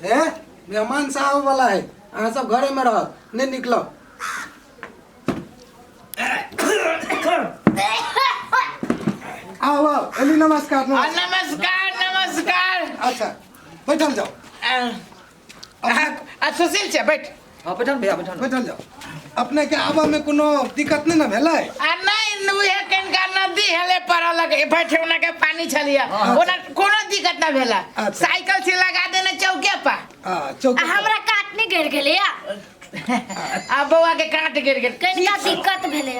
हे मेहमान साहब वाला है, अहाँ सब घरे में रहब, नहीं निकलब। आओ आओ एली, नमस्कार आ, नमस्कार नमस्कार। अच्छा बैठल जाओ। आ, आ, सुशील छै, बैठ। हाँ, बैठल भैया, बैठल। बैठल जाओ। अपने के आबऽ में कोनो दिक्कत नहीं ना भेलै? आ नहीं, उहे कनिका नदी हेले पड़ल ए, बैठे ओना के पानी छलिए, ओना कोनो दिक्कत ना भेला। अच्छा। साइकिल से लगा देने चौके पर। आ चौकी आ हमरा काट नहीं गिर गेलै या। आ बौआ के काट गिर गेल। कनिका दिक्कत भेलै।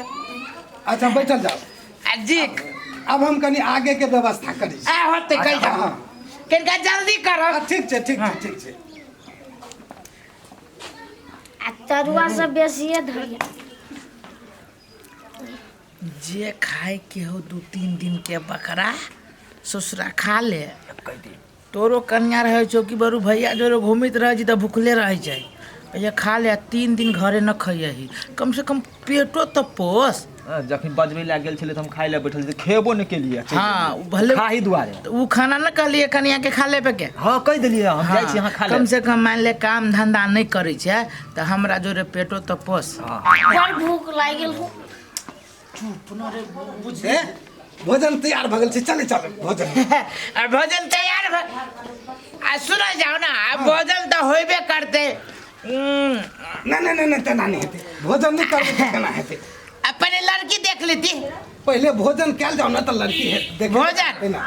अच्छा बैठल जाओ। आ जी। अब हम कनी आगे के व्यवस्था करी। आ होते कहि जाओ। हाँ। कनिका जल्दी करब। आ, ठीक छै, ठीक छै, ठीक छै। आ तरुआ सब बेसिए धरिया। जे खाए के हो 2-3 दिन के बकरा ससुरा खा ले। तोरो कन्या रहे छौ कि बरू भैया जोरो घूमित रहे छी तऽ भुखले रहे छै। भैया खा ले, 3 दिन घरे न खइयही, कम से कम पेटो तऽ पोस। हाँ, जखन बजबै लए गेल छलै तऽ हम खाइ लए बैठल छलियै, खेबो नहि केलियै। हाँ, उ भले खाही दुआरे। तऽ उ खाना न कहलियै कनिया के खा लेबे के? हाँ, कहि देलियै, हम जाइ छी, अहाँ खा कम लेब। से कम मान ले काम धंधा नहीं करै छै तऽ हमरा जोरे पेटो तऽ पोस। हाँ। बड़ भूख लागि गेल हो। हे, भोजन तैयार भऽ गेल छै, चले चल भोजन। आ भोजन तैयार भ आ सुनै जाओ ना, आ भोजन तऽ होबे करतै। नहीं नहीं नहीं नहीं, तेना नहीं हेतै, भोजन नहीं करबै तऽ केना हेतै? आ पहिले लड़की देख लेती। पहिले भोजन कयल जाओ ना तऽ लड़की हे देख भोजन एना।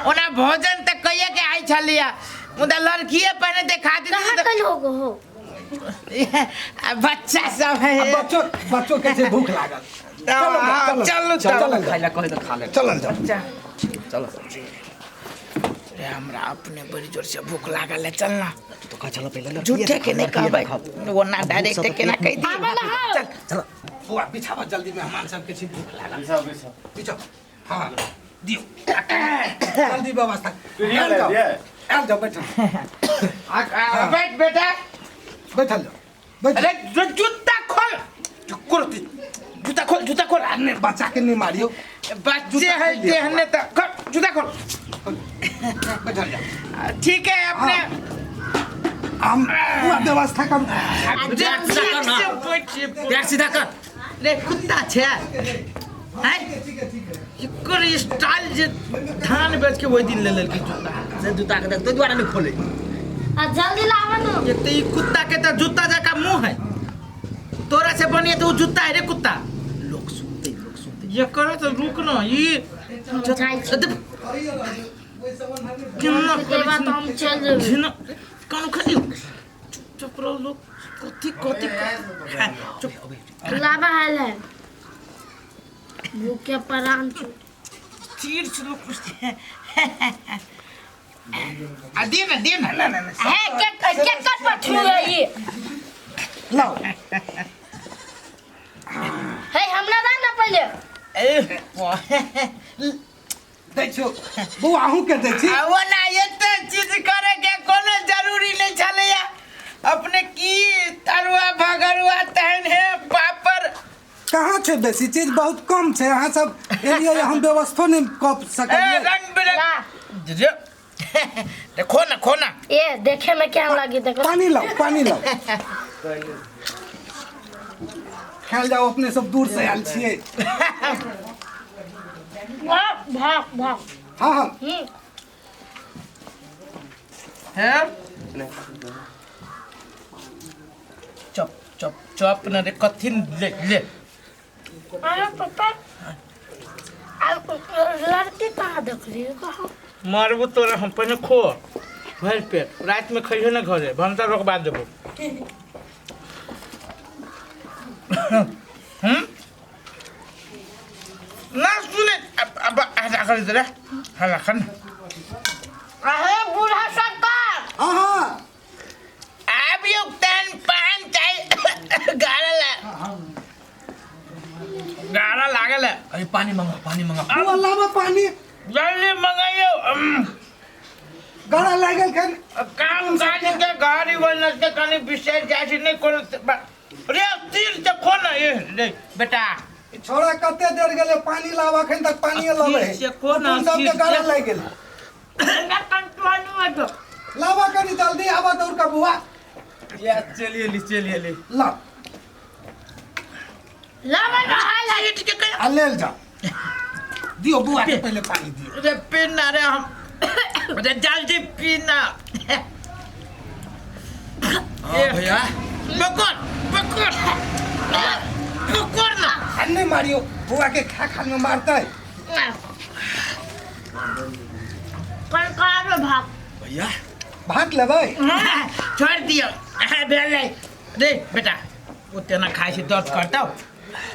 ओना भोजन तऽ कहिए के आइ छलियै, मुदा लड़किए पहिने देखा दी। कहाँ कल हो गो हो? आ बच्चा सब है। आ बच्चो बच्चो के छै भूख लागल। चलल जाओ, चलू, चलल चलू। चलल खाइ जाओ, लए कहै तऽ खा ले। चलल जाओ। चलो। रे हमरा अपने बड़ी जोर से भूख लागल है, चल ना। तो कह चलो पहिले लड़किए झूठे के नहीं लड़किए कहबै, देखाब। वो ना डायरेक्ट केना कहि दी। आबे ना हो। चल। चलो। बौआ बिछाबऽ जल्दी, मेहमान सबके छै भूख लागल। बिछाओ, बिछाओ। बिछाओ, हाँ दियौ जल्दी व्यवस्था। पीढ़ी आयल जाओ, दियै? आयल जाओ, बैठल। आ, आ, बैठ बेटा। बैठल जाओ, बैठ। अरे जूता खोल, कुर्ती जूता खोल, जूता खोल। आ, नहीं, बच्चा के नहीं मारियो। बच्चे जूता है खोल दियौ। तेहने तऽ खोल, जूता खोल। बैठल जाओ। आ, ठीक है अपने। हम पूरा व्यवस्था कर। पैर सीधा कर। रे कुत्ता छै हैं, एकर स्टाइल जे धान बेच के ओहि दिन ले लेलकै जूता। से जूता के देख, ताहि दुआरे नहि खोले। आ जल्दी लाबऽ न। एक तऽ ई कुत्ता के तऽ जूता जकाँ मुँह है, तोरा से बढ़िया तऽ ओ जूता है रे कुत्ता। लोक सुनते, लोक सुनते। एकर तऽ रुक न ई हम जाइ छी। केना देबा तऽ हम चलि जेबै। झिना कान खाली चुप रहो लोग, कथी कथी, हाँ, चुप। लाबा हाल है, भूखे परान छूट। तीर से लोग पूछते हैं। आ दे ना, दे ना। हे के के कर पठू है ई? लाओ। हे हमरा दा ना पहिले। ए, वाह। दै छियौ बौआ, अहूँ के दै छी। आ ओना एते चीज करे के कोनो जरूरी नहीं छलैया अपने की तरुआ भगरुआ तहन हे पापड़। कहाँ छै बेसी चीज, बहुत कम छै। अहाँ सब एलियै, हम व्यवस्थो नहि कऽ ए सकलियै। रंग बिरंग ला। रे, देखो ना, खो ना। ए देखे में क्या लगी देखो। पानी लाओ, पानी लाओ, खायल जाओ। अपने सब दूर से आयल छियै। वाह वाह वाह। हाँ हाँ। है चप चप चप न रे, कथी ले ले। अरे पापा, आ लड़की कहाँ देख रही है, कहाँ? मारबो तोरा हम, पहिने खो भरि पेट, रातिमे खइहो ने, घरे भनसा रोकबा देबो। हम ना सुने अब अब हला कर दे रे, हला कर। अरे बूढ़ा सरकार। हाँ हाँ। आब यो तन पान चाय गाड़ा ला, गाड़ा लागल है। अरे पानी मंगा, पानी मंगा। बौआ लाबऽ पानी। जल्दी मंगाइयो। गड़ा लागल खन। काम काज के गाड़ी वाला के कनी बिसरि जाइ छै, नहि कोनो रे तीर से खो ना ए रे बेटा। ई छोड़ा कते देर गेलै पानी लाबऽ, अखन तक पानिये लबै से कोना सबके चीज गड़ा छै? लागि गेल। हमरा कंट्रोल नहि होइत। लावा कनी जल्दी आवा दौड़ का बुआ। या चलिए ली चलिए ली। ला लावा ना हाय आ लेल जाओ। दियो बुआ के पहले पानी दियो। रे पीना रे हम रे जल्दी पीना। हां भैया पकड़ पकड़ पकड़ ना। नहीं मारियो बुआ के खा खा में मारता है। कल भाग भैया भाग लेबै छोड़ दियो भेलै रे बेटा ओते ना खाइ छै दर्द करतौ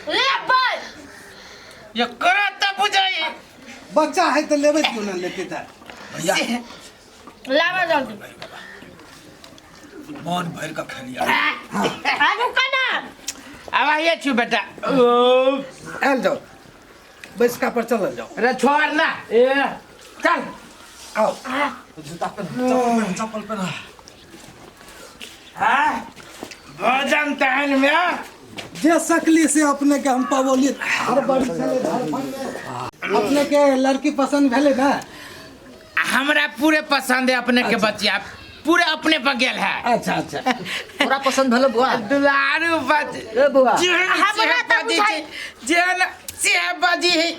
ले बस ये करत त बुझाइ बच्चा है तो लेबै क्यों ना लेते त भैया लावा जल्दी मन भर का खेलिया। आगू कना अब आइए छु बेटा आयल जाओ बैसका पर चलल जाओ। रे छोड़ ना ए चल आओ जूता पहन चप्पल पहन। हां भोजन तहन में जे सकली से अपने के हम पबोली हर बड़ी छले झारखंड में अपने के लड़की पसंद भेले ना। हमरा पूरे पसंद है अपने के बच्चा पूरे अपने पर गेल है। अच्छा अच्छा पूरा पसंद भेलो बुआ। दुलारू बच ए बुआ हमरा त बुझाई जेन से बजी है।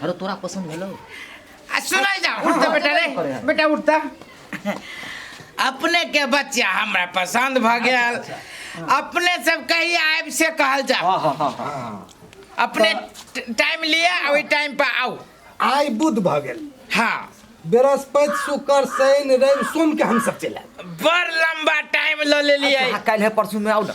अरे तोरा पसंद भेलो। आ सुनाई जा उठता बेटा रे बेटा उठता। अपने के बच्चा हमरा पसंद भ गेल। अपने सब कही आब से कहल जा। हां हां हां अपने टाइम लिया ओहि टाइम पर आओ। आइ बुध भ गेल। हां बृहस्पति शुक्र शनि रवि सोम के हम सब चलि आयब। बड़ लंबा टाइम ल लेलियै। काल्हि है परसों में आओ ना।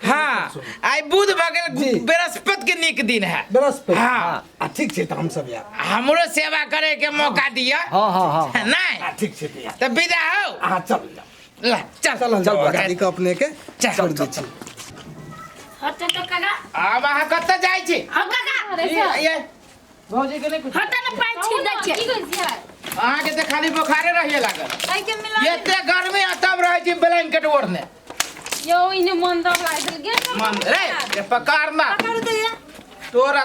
हाँ आइ बुध भ गेल बृहस्पति के नीक दिन है। बृहस्पति हाँ आ ठीक छै त हम सब आयब। हमरो सेवा करे के मौका दिया। हां हां हां नहीं ठीक छै भैया त विदा हो। हां चल जाओ ला चल चल चल गाड़ी के अपने के चल चल चल। हट तो काका आब अहाँ कतऽ जाइ छी? हम काका ये भौजी के नहीं कुछ हट न पाइ छीन दै छै। की कहै छियै अहाँ के त खाली बोखारे रहिए लागल। एहि के मिला एते गर्मी आ तब रहै छी ब्लैंकेट ओढ़ने। यो इने मन दब लागल गेल मन रे रे पकड़ ना पकड़ दे तोरा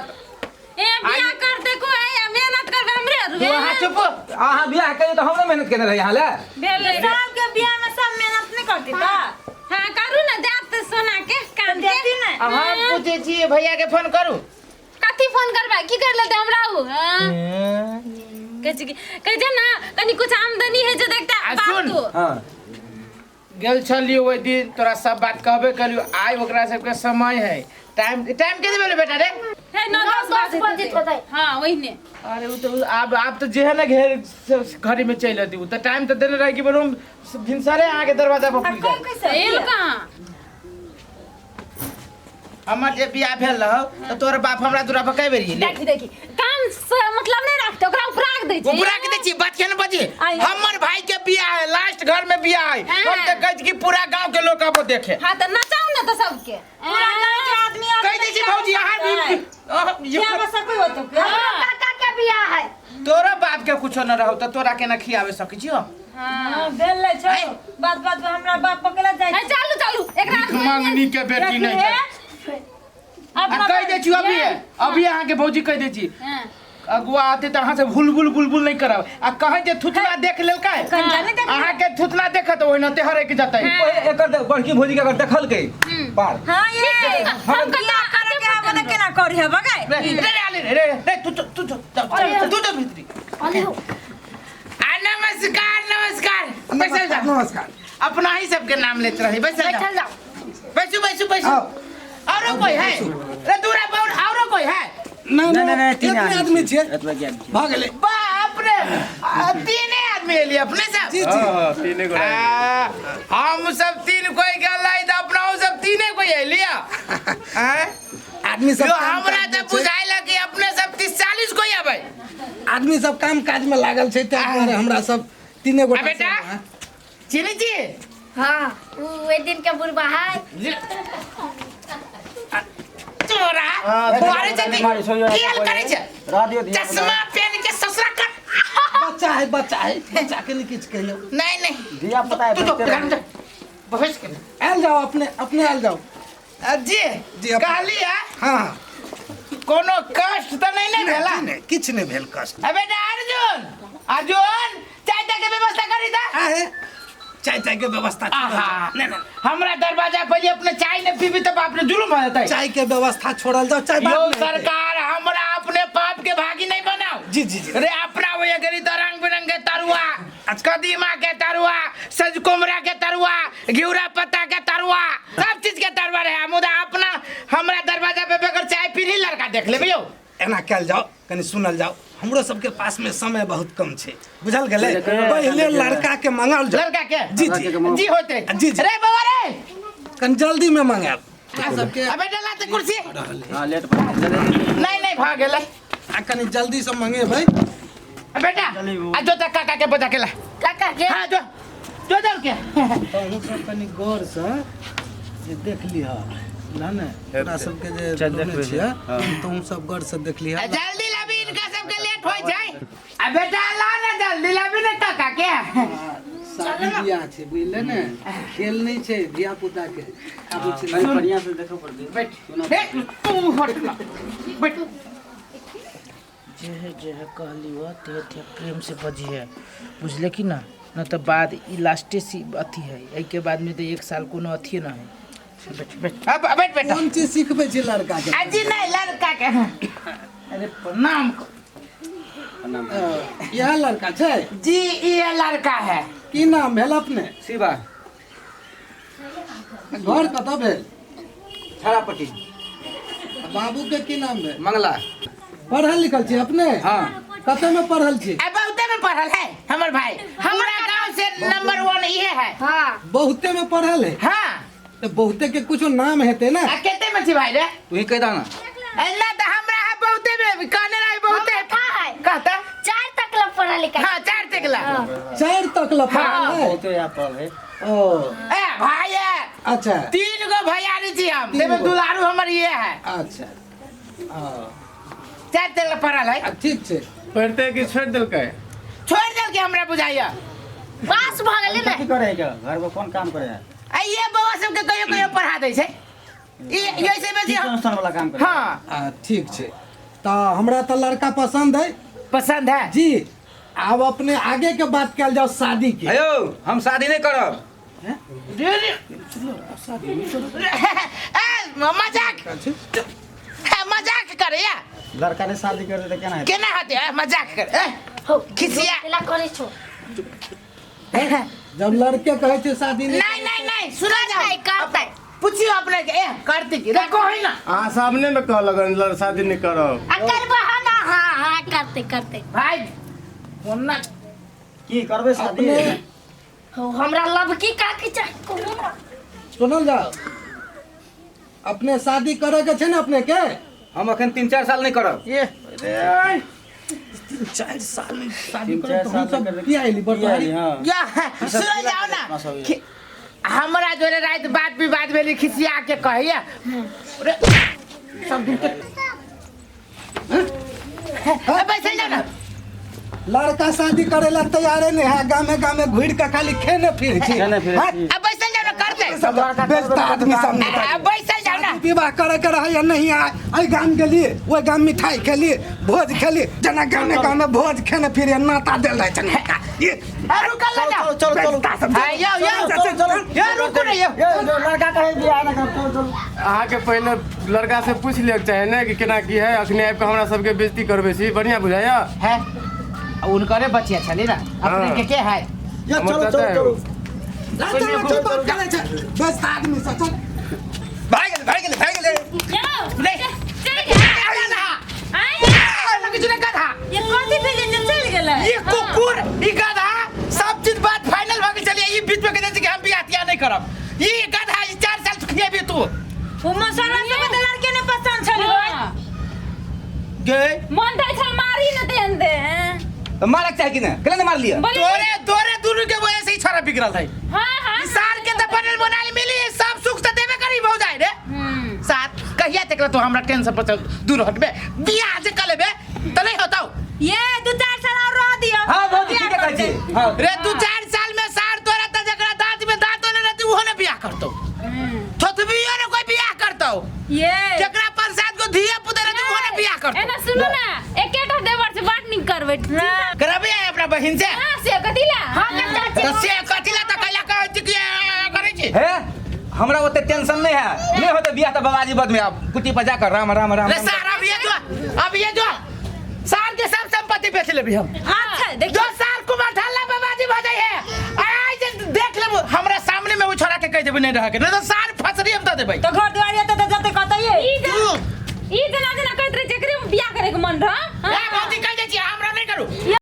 ए बियाह कर देखो ए मेहनत कर हमरे तू अहाँ चुप। अहाँ बियाह करियो त हमरे मेहनत केने रही अहाँ ले भेलै सब के बियाह में सब मेहनत नहीं करती ता। हां करू ना दांत सोना के कान के देती ना। हम पूछै छी भैया के फोन करू। कथी फोन करबै की कर लेते हमरा उ? हां कहै छी कहै छै ना कनी कुछ आमदनी है जे देखता सुन। हां गेल छलियो ओहि दिन तोरा सब बात कहबे कलियो। आइ ओकरा सबके समय है टाइम टाइम के देबे बेटा रे हे 9-10 बजे होतै। हां ओहिने। अरे उ तो आब आब तो जे है ना घेर घड़ी में चलि अती उ त टाइम त देने रहे कि बरूम भिनसरे अहाँ के दरवाजा पर पुग जाए। कैसे एल कहां हमर जे बियाह भेल रहौ त तोर बाप हमरा दूरा पर कै बेर गेलै? देखी देखी काम से मतलब नहीं रखते ओकरा उपरा के दै छै। उपरा के दै छी बात केना बजे? हमर भाई के बियाह है लास्ट घर में बियाह है। हम त कहै छी कि पूरा गांव के लोग आबो देखे। हां त नचाउ ना त सबके पूरा गांव के आदमी आबे। कह दै छी भौजी अहाँ भी क्या बस कोई होतो काका के बियाह है। तोरा बाप के कुछो न रहौ त तोरा केना खियावे सकै छी हम? हां भेलै छौ बात बात में हमरा बाप पकड़ा जाय। चालू चालू एकरा मंगनी के बेटी नहीं है। अपना कह दै छी अभी अभी अहाँ के भौजी कह दै छी अगुआ आते त अहाँ से भूल बुलबुल नहीं करब आ कहे जे थुथना देख लेलकै अहाँ के थुथना देखत ओहिनाते हरक जतै। एकर बड़की भौजी के अगर देखलकै पार। हां ये हम बियाह करे के आब त केना करी है बगै रे रे रे रे तू तू तू तू तू भीतरी। आ नमस्कार नमस्कार बैसल जा। नमस्कार अपना ही सबके नाम लेत रही बैसल जा बैठल जाओ बैसू बैसू बैसू। औरो कोई है रे दूरा पर औरो कोई है? नहीं नहीं नहीं तीन आदमी छियै भ गेलै। बाप रे तीने आदमी एलियै अपने सब? जी जी तीने गोरा हम सब तीन कोई गेलै त अपना सब तीने कोई एलियै। हैं आदमी सब हमरा त बुझाइल कि अपने सब 30-40 कोई आबै। आदमी सब काम काज में लागल छै तै दुआरे हमरा सब तीने गोटा। बेटा चिन्है छी? हां उ ओहि दिन के बुढ़बा है। तोरा मारे जति की हाल करे छै? चश्मा पहन के ससुरा कर बच्चा है बच्चा है बच्चा के नहीं किछ कहियो। नहीं नहीं धिया पुता है तू तो बहस के आयल जाओ अपने अपने आयल जाओ। जी जी कहली है। हां कोनो कष्ट त नहीं ने भेला? नहीं किछ नहीं भेल कष्ट। अबे बेटा अर्जुन अर्जुन चाय के व्यवस्था करी दा। आहे चाय चाय के व्यवस्था छोड़ल आहा। जाओ। नहीं नहीं हमरा दरवाजा पर अपने चाय नहीं पीबी तब अपने जुलूम हो जाता है। चाय के व्यवस्था छोड़ल जाओ, चाय बाद यो में हेतै। सरकार हमरा अपने पाप के भागी नहीं बनाओ। जी जी जी। रे अपना वो गरी तो रंग बिरंग के तरुआ, कदीमा के तरुआ, सज कुमरा के तरुआ, घिउरा पत्ता के तरुआ, सब चीज के तरुआ रहे, मुदा अपना हमरा दरवाजा पे बगैर चाय पी लड़का देख लेबै यौ। एना कयल जाओ, कनि सुनल जाओ, हमरो सबके पास में समय बहुत कम छै, बुझल गेलै? पहिले लड़का के मंगाओल जाओ। लड़का के? जी जी जी होते। जी जी। रे बाबा रे, कनि जल्दी में मंगाएब सबके। अबे डला ते कुर्सी। हां लेट भऽ गेलै। नहीं नहीं भऽ गेलै। आ कनि जल्दी से मंगेबै। बेटा आ जो त काका के बजा के ला। काका के? हां जो जो दौड़ के। तहु सब कनि गौर से जे देख लिह ना ने, तोरा सबके जे देखबै छियै तहु सब गौर से देख लिह। जल्दी लाबी, इनका सबके लेट हो जाए। आ बेटा ला ना जल्दी लाबी ना काका के। शादी बियाह छै बुझले ने, खेल नहीं छै धिया पुता के। आबू छै बढ़िया से देखो पड़तै। बैठ हे तू हट ना बैठ। जे जे कहली वो ते ते प्रेम से बजिए, बुझले कि ना? न तो बाद ई लास्टे सी अथी है, एहि के बाद में तो एक साल कोनो अथी ना है। बैठ बैठ अब बैठ बेटा। कोन चीज सिखबै छै लड़का के? अजी नहीं लड़का के। अरे प्रणाम। यह लड़का छै? जी ये लड़का है। की नाम भेल अपने? शिवा। घर कतऽ भेल? छाड़ापट्टी। बाबू के की नाम भेल? मंगला। पढ़ल लिखल छी अपने? हाँ। कते में पढ़ल छी? बहुते में पढ़ल है हमर भाई, हमरा गांव से नंबर 1 ये है। हाँ। बहुते में पढ़ल है? हाँ। तो बहुते के कुछ नाम हेते ना? कते में छी भाई रे? तू ही कह दा ना। ना तो हमरा है बहुते में कहने रही बहुते का है? कहता 4 तक ला पढ़ल लिखल। हाँ 4 तक ला। 4 तक ला पढ़ल है? बहुते या पढ़ल है। ओ ए भाई है। अच्छा। 3 गो भैयारी छी हम, तेमे दुलारू हमर ये है। अच्छा। हां 4 तक ला पढ़ल है। ठीक छै। पढ़ते कि छोड़ देलकै? छोड़ देलकै हमरा बुझाइया। पास भ गेलै ने। की करे है घर में कोन काम करे है? आ ये बउवा सबके कहियो कहियो पढ़ा दै छै। ई ऐसे बेसी अनुष्ठान वाला काम करे। हां ठीक छै। त हमरा त लड़का पसंद है। पसंद है? जी। अब अपने आगे के बात कयल जाओ शादी के। अयो हम शादी नहीं करब। ए मजाक मजाक करे या लड़का ने शादी कर दे केना हेतै? केना हेतै? मजाक करे हो खिसिया केना करे छो? जब लड़के कहै छै शादी नहीं नहीं नहीं सुना जाओ। करतै पूछियो अपने के ए करते की रे कहि ना। अहाँ सामने में कह लगन शादी नहीं करब। आ करबो ना। हां हां करते करते भाई कोना की करबे शादी? हो हमरा लब की का की चाही कहू ना। सुनल जाओ, अपने शादी करे के छै ने अपने के? हम अखन 3-4 साल नहीं करब। ये 3-4 साल में शादी करब तो हम सब की आइली बरतारी। या सुन जाओ ना, हमरा जोरे रात बात विवाद भेली खिसिया के कहिया रे सब दिन तक बैसल जाओ ना। लड़का शादी करे ला तैयारे नहीं है, गामे गामे घुर के खाली खेने फिर छी। अब बैसल जाओ ना करते बेचता आदमी सामने। अब बैसल जाओ ना। विवाह करे के रहे या नहीं आए, आई गाम गेलिए ओहि गाम मिठाई खेलिए भोज खेलिए, जना गामे गामे भोज खेने फिर नाता देल रहे छन। ये रुकल ना चलो चलो चलो यो यो चलो यो रुकू ने यो लड़का कहे बियाह ना कर। चलो चलो अहाँ के पहले लड़का से पूछ लियक चाहे ने कि केना की है, अखने आबि के हमरा सबके बेइज्जती करबै छी। बढ़िया बुझाया है उनकरे बचिया छली ना अपने के के है। यो चलो चलो चलो चलो बात करे छै बेचता आदमी से। चल भाग गेलै भाग गेलै भाग गेलै। यौ ले चल गेल। ना आय लगे छै गधा। ये कथी भेलै जे चल गेलै? ये कुकुर ई गधा सब चीज बात फाइनल भ गेल चलिए। ई बीच में कह दे कि हम बियाह तियाह नहीं करब। ई गधा ई 4 साल खिएबी तू। ओ मसाला सब त लड़के ने पसंद छल गे मन दै छल मारी न देन दे। मारक चाहे कि ने केना ने मार लिया? तोरे तोरे दुनू के वजह से ही छोरा बिगड़ल है। हां हां सार के त बनल बनाल मिली सब सुख त देबे करी भौ जाय रे। साथ कहिया तक तो हमरा टेंशन पर दूर हटबे बियाह जे कलेबे त नहीं होतौ। ये 2-4 साल और रह दियो। हां भौजी ठीक कहै छी। हां रे 2-4 साल में सार तोरा त जकरा दांत में दांत ने रहती उहो ने बियाह करतौ। थोथबियो ने कोई बियाह करतौ। ये जकरा 5-7 गो धिया पुता रहती उहो ने बियाह करतौ। एना सुनू ना एकेटा देवर से बात नहीं करबै। करबे अपना बहिन से। हां से कथिला? हां चाची त से कथिला त कैला हे हमरा ओते टेंशन नहीं है, नहीं होते बियाह त बाबाजी बद में आब कुटी पर जाकर राम राम राम रे सार अब ये जो, अब ये जो सार के सब संपत्ति बेच लेबी हम। अच्छा देखियो जो सार कुमार ढाला बाबाजी भ जाइ है, आइ जे देख लेबो हमरा सामने में वो छोरा के कह देबे नहीं रह के, नहीं तो सार फसरी हम दे देबै। तो घर